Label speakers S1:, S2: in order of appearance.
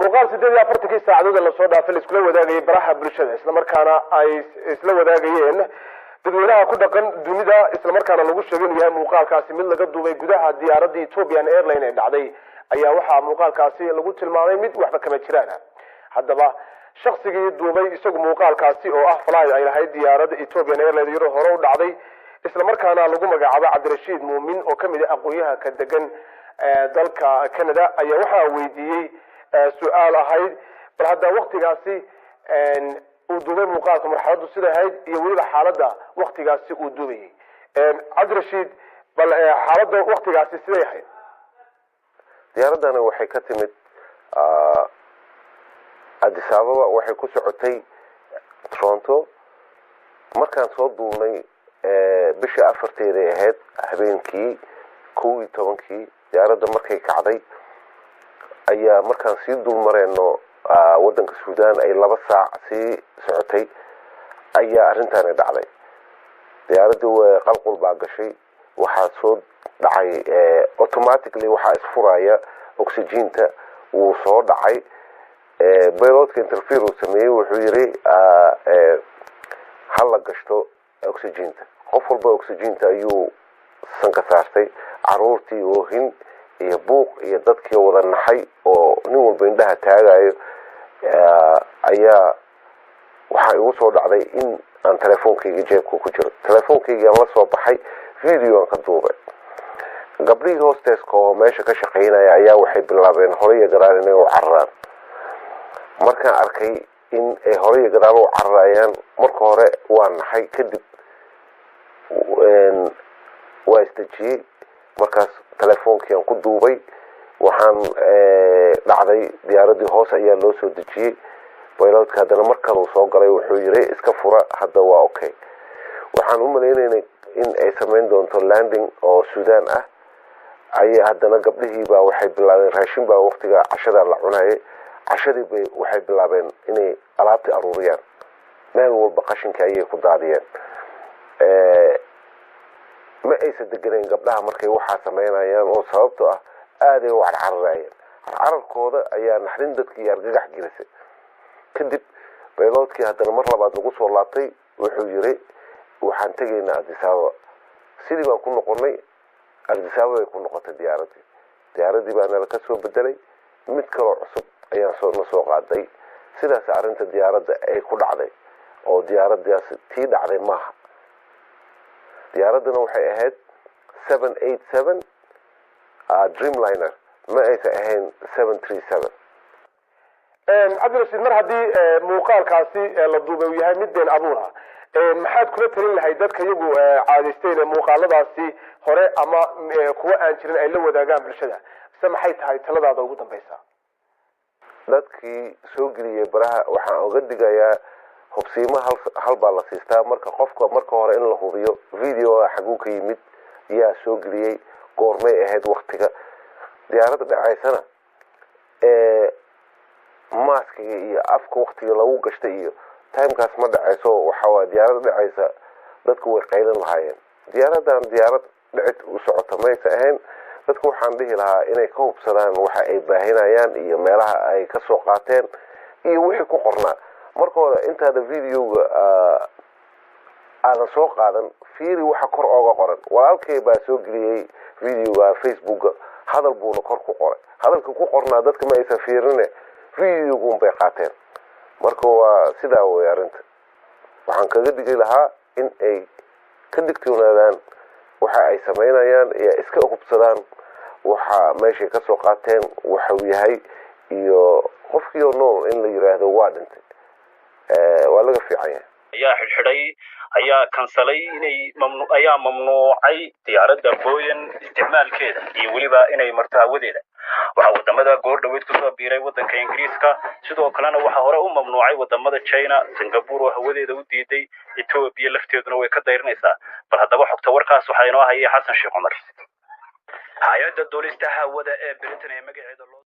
S1: Muuqaal 48-kii saacadood ee lasoo dhaafay la iskula wadaagayay baraha bulshada, islamarkaana ay isla wadaagayeen dadweynaha ku dhaqan dunida, islamarkaana lagu sheegay inuu yahay muuqaalkaasi mid laga duubay gudaha diyaaradda Ethiopian Airline ee dhacday, ayaa waxaa muuqaalkaasi lagu tilmaamay mid waxba kama jiraan. Haddaba shaksigii duubay isagu muuqaalkaasi, oo ah fly ay lahayd diyaaradda Ethiopian Airline iyadoo hore u dhacday, islamarkaana lagu magacaabo Cabdirashiid Muumin, oo kamid ah aqoon-yahanka degan dalka Canada, ayaa waxaa weydiiyey su-aal ahayd bal hadda waktigaasi uu duubay muuqaalka marxaladdu siday ahayd iyo weliba xaaladda waktigaasi uu duubayay. Cabdirashiid, bal xaaladda waktigaasi siday ahayd?
S2: Diyaaraddani waxay ka timid Addis Ababa, waxay ku socotay Toronto. Markaan soo duulnay bisha 4-teeday ahayd, habeenkii 11-kii diyaaradda markay kacday ayaa markaan sii dul mareyno waddanka Suudaan ay 2 saac sii socotay ayaa arrintaani dhacday. Diyaaraddii way qalqul baa gashay. Waxaa soo dhacay automatically, waxaa isfuraya oxygen-ta, wuu soo dhacay. Pilot-ka interfere uu sameeyey, wuxuu yiri hala gashto oxygen-ta. Qof walba oxygen-ta ayuu sanka saartay. Caruurtii oohin iyo buuq iyo dadkii wada naxay oo nin walba indhaha taagayo ayaa waxaa igu soo dhacday in aan telefoonkayga jeebka ku jiro. Telefoonkayga aan la soo baxay, video aan ka duubay. Gabdhihii hostess-ka oo meesha ka shaqaynaya ayaa waxay bilaabeen hore iyo gadaal inay u cararaan. Markaan arkay in ay hore iyo gadaal u cararayaan, marka hore waa naxay, kadib waa isdejiyey. Markaas telefoonkii aan ku duubay. Waxaan dhacday diyaaraddii hoos ayaa loo soo dejiyey. Pilot-ka haddana mar kaleu soo galay, wuxuu yiri iska fura, hadda waa okay. Waxaan u malaynaynay in ay samayn doonto landing oo Suudaan ah. Ayay haddana gabdhihiibaa waxay bilaabeen, raashin baa waqtiga cashada la cunayay, cashadii bay waxay bilaabeen inay alaabtii aruuriyaan. Meel walba qashinka ayay ku daadiyeen. Ma aysan degenayn gabdhaha markay waxaa samaynayaan, oo sababto ah aaday u carcararayeen. Carcararkooda ayaa naxdin dadkii argagax gelisay. Kadib pilot-kii haddana mar labaad lagu soo laabtay, wuxuu yiri waxaan tegaynaa Addis Ababa. Sidii baan ku noqonay, Addis Ababa bay ku noqotay diyaaraddii. Diyaaraddii baa nala ka soo bedelay, mid kaloo cusub ayaan soo na soo qaaday. Sidaas arrinta diyaaradda ay ku dhacday, oo diyaaraddaas tii dhacday maaha. Diyaaraddana waxay ahayd 787 Dreamliner, ma aysan ahayn 737.
S1: Cabdirashiid, mar haddii muuqaalkaasi la duubay uu yahay mid been abuur ah, maxaad kula talin lahayd dadka iyagu caadaysteen ee muuqaaladaasi hore ama kuwa aan jirin ay la wadaagaan bulshada? Mise maxay tahay taladaada ugu dambeysa?
S2: Dadkii soo geliyay baraha waxaan oga digayaa hubsiimo hal baa la siistaa. Marka qofka marka hore in la hubiyo video-ga xaguu ka yimid, yaa soo geliyey, goormay ahayd waktiga diyaaradda dhacaysana, mask-iga iyo afka waktiga lagu gashtay iyo time-kaas ma dhacayso. Waxawaa diyaaradda dhacaysa dadku way qaylin lahaayeen. Diyaaraddan diyaarad dhicid u socota maysa ahayn. Dadku waxaan dhihi lahaa inay ka hubsadaan waxa ay baahinayaan iyo meelaha ay ka soo qaateen iyo wixii ku qornaa. Marka hore intaada video-ga aadan soo qaadan, fiiri waxa kor ooga qoran. Walaalkay baa soo geliyey video-ga Facebooka, hadal buuna kor ku qoray. Hadalka ku qornaa dadka ma aysan fiirine, video-gun bay qaateen. Marka waa sidaa wey arrinta. Waxaan kaga dhigi lahaa in ay ka digtoonaadaan waxa ay samaynayaan iyo iska hubsadaan waxa meeshay ka soo qaateen waxuu yahay, iyo qofkii oo nool in la yiraahdo waa dhintay waa laga fiican yahay.
S3: Ayaa xidhxidhay, ayaa kansalay inay mamnu ayaa mamnuucay diyaaradda Boeing isticmaalkeeda iyo weliba inay marto hawadeeda. Waxaa wadamada goor dhaweyd kusoo biiray waddanka Ingiriiska. Sidoo kalena waxaa hore u mamnuucay wadamada China, Singapore oo hawadeeda u diiday. Ethiopia lafteeduna way ka dayrinaysaa. Bal haddaba xogta warkaas waxaa inoo hayay Xasan Sheekh Cumar. Hay-adda duulista hawada ee Britain ee magaceeda loo